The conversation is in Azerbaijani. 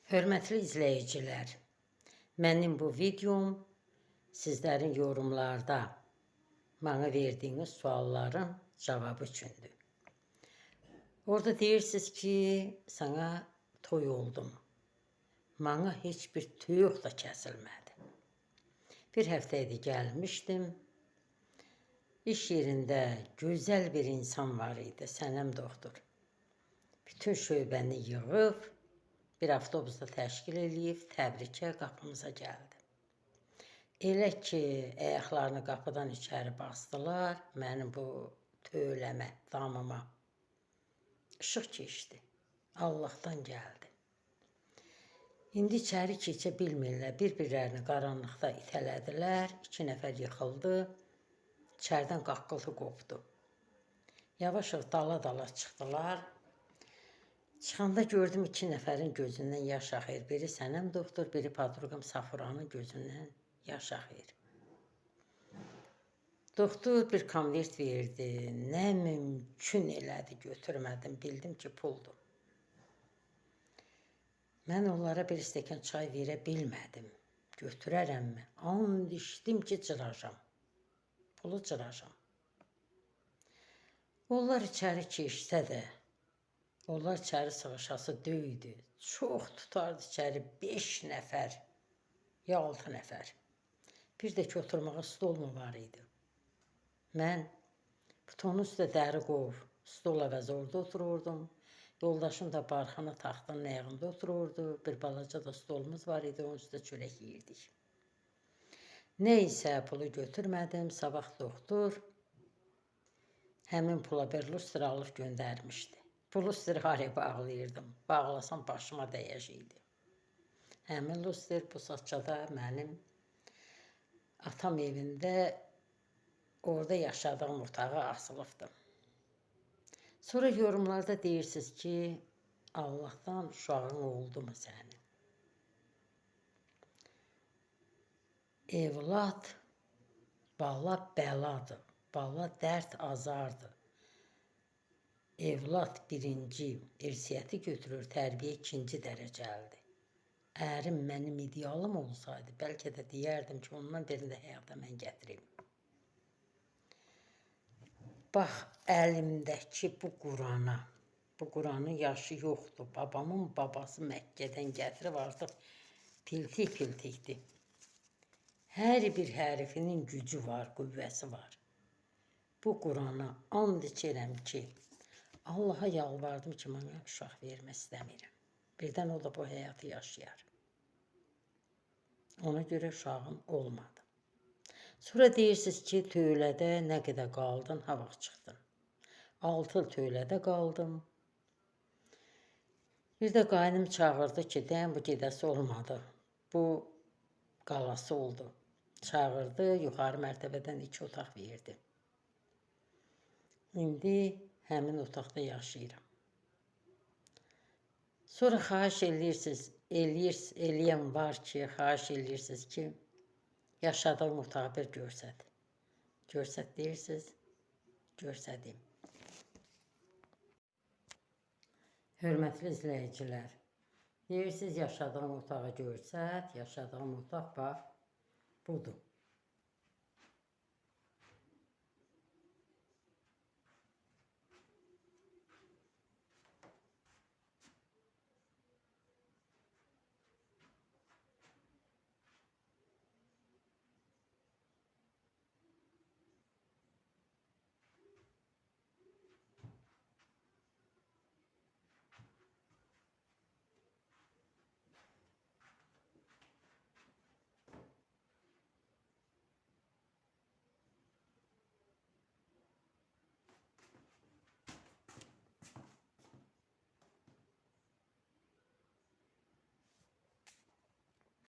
Hörmətli izləyicilər, mənim bu videom sizlərin yorumlarda mənə verdiyiniz sualların cavabı üçündür. Orada deyirsiniz ki, sana toy oldum. Mənə heç bir toyuq da kəsilmədi. Bir həftə idi gəlmişdim. İş yerində gözəl bir insan var idi, Sənəm doktor. Bütün şöbəni yığıb, bir avtobusda təşkil eləyib, təbrikə qapımıza gəldi. Elə ki, ayaqlarını qapıdan içəri basdılar, mənim bu töyləmə, damıma işıq keçdi. Allahdan gəldi. İndi içəri keçə bilmirlər. Bir-birlərini qaranlıqda itələdilər. 2 nəfər yıxıldı. İçəridən qaqqıltı qopdu. Yavaş-yavaş dala-dala çıxdılar. Çıxanda gördüm 2 nəfərin gözündən yaş axır. Biri Sənəm doktor, biri podruqam Safuranın gözündən yaş axır. Doktor bir konvert verdi. Nə mümkün elədi, götürmədim. Bildim ki, puldur. Mən onlara bir stəkan çay verə bilmədim. Götürərəmmi? And içdim ki, cıracam. Pulu cıracam. Onlar içəri keçsə də, onlar içəri sığışası döydü. Çox tutardı içəri 5 nəfər, ya 6 nəfər. Bir də ki, oturmağa stol mu var idi? Mən butonun üstə dəri qov, stol əvəzi orada otururdum. Yoldaşım da barxana taxtının ayağında otururdu. Bir balaca da stolumuz var idi, onun üstə çörək yeyirdik. Nə isə pulu götürmədim. Sabah doktor həmin pula bir lustr alıb göndərmişdi. Bu lustr haraya bağlayırdım? Bağlasam başıma dəyəcəkdi. Həmin lustr bu saçada mənim atam evində orada yaşadığım otağa asılıbdı. Sonra yorumlarda deyirsiniz ki, Allahdan uşağın oldu mu sənin? Evlad bala bəladır, bala dərd azardır. Evlad birinci irsiyyəti götürür, tərbiyə ikinci dərəcəlidir. Ərim mənim idealım olsaydı, bəlkə də deyərdim ki, ondan birini də həyata mən gətirim. Bax, əlimdəki bu Qurana, bu Quranın yaşı yoxdur. Babamın babası Məkkədən gətirib artıq piltik-piltikdir. Hər bir hərfinin gücü var, qüvvəsi var. Bu Qurana and içirəm ki, Allaha yalvardım ki, mənə uşaq vermək istəmirəm. Birdən o da bu həyatı yaşayar. Ona görə uşağım olmadı. Sonra deyirsiniz ki, töylədə nə qədər qaldın, ha vaxt çıxdın. 6 il töylədə qaldım. Bir də qaynım çağırdı ki, deyən bu gedəsi olmadı. Bu qalası oldu. Çağırdı, yuxarı mərtəbədən 2 otaq verdi. İndi həmin otaqda yaşayıram. Sonra xahiş eləyirsiniz, eləyən var ki, xahiş eləyirsiniz ki, yaşadığım otağı bir görsət. Görsət deyirsiniz, görsədim. Hörmətli izləyicilər, deyirsiniz, yaşadığım otağı görsət, yaşadığım otaq bax, budur.